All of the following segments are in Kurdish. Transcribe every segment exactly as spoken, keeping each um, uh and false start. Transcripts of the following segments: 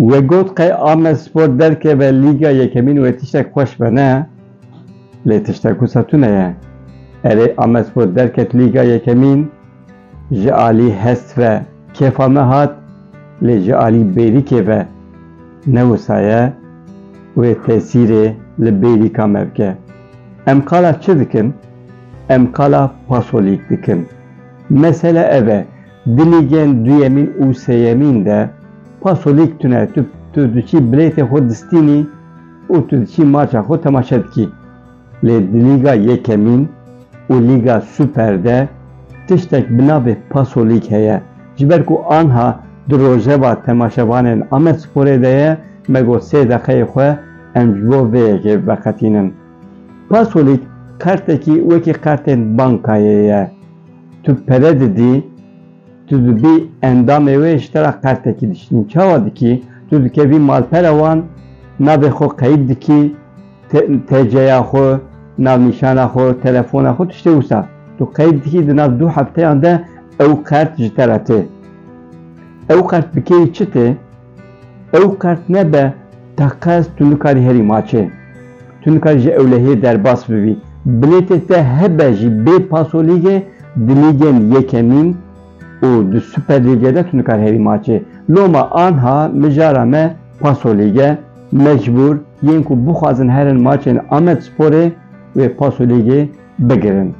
We got qey Amedspor derkeve Lîga Yekemîn wê tiştek xweş be, ne? Lê tiştek wisa tune ye. Erê, Amedspor derket Lîga Yekemîn, ji alî hest ve kêfa me hat, lê ji alî Bêrîkê ve ne wisa ye, wê tesîrê li Bêrîka me bike. Em qala çi dikin? Em qala Pasolîk dikin. Mesele ev e, di lîgên duyemîn û sêyemîn de Pasolîk tune, tu, tu diçî bilêtê xwe distînî û tu diçî maça xwe temaşe dikî. Lê di Lîga Yekemîn û Lîga Super de tiştek bi navê Pasolîk heye. Ji ber ku anha di rojeva temaşevanên Amedsporê de ye, me got sê deqeyê xwe em ji bo vê yekê veqetînin. Pasolîk qertekî wekî qertên bankayê ye. Tu pere didî, tu dibî endamê wê, ji te re qertekî dişînin. Çawa dikî? Tu dikevî malpera wan, navê xwe qeyd dikî, te-, T C'ya xwe, navnîşana xwe, telefona xwe, tiştê wisa. Tu qeyd dikî, di nav du hefteyan de ew qert ji te re tê. Ew qert bi kêrî çi tê? Ew qert nebe teqez tu nikarî herî maçê. Tu nikarî ji ewlehiyê derbas bibî. Bilêtê te hebe jî bê Pasolîgê di lîgên yekemîn û di Super Lîgê de tu nikarî herî maçê. Loma anha mijara me Pasolîg e, mecbûr yên ku bixwazin herin maçên Amedsporê wê Pasolîgê bigirin.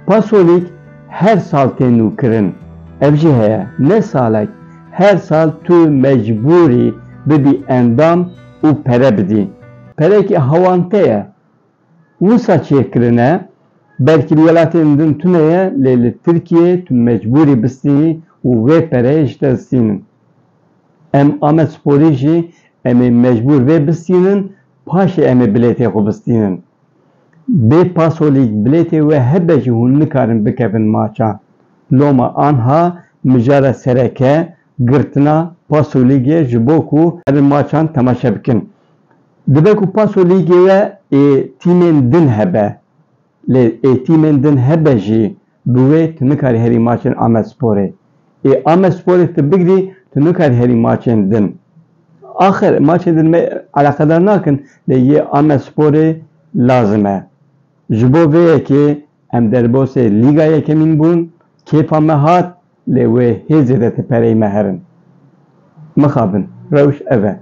Pasolîg her sal tê nûkirin. Ev jî heye, ne salek, her sal tu mecbûrî bibî endam û pere bidî. Perekî hawante ye. Wisa çêkirine, belkî li welatên din tune ye, lê li Tirkiyê tu mecbûrî bistînî û wê pereyê ji te distînin. Em Amedsporî jî em ê mecbûr vê bistînin, paşê em ê bilêtê xwe bistînin. Bê Pasolîg bilêtê we hebe jî hûn nikarin bikevin maça. Loma anha mijara sereke girtina Pasolîgê ji bo ku herin maçan temaşe bikin. Dibe ku Pasolîgê we ê tîmên din hebe, lê ê tîmên din hebe jî bi wê tu nikarî herî maçên Amedsporê. Ê Amedsporê tu bigirî, tu nikarî herî maçên din. Axir maçên din me eleqedar nakin, lê yê Amedsporê lazim e. Ji bo vê yekê em derbasê Lîga Yekemîn bûn, kêfa me hat, lê wê hê zêde ti pereyê me herin. Mixabin, rewş ev e.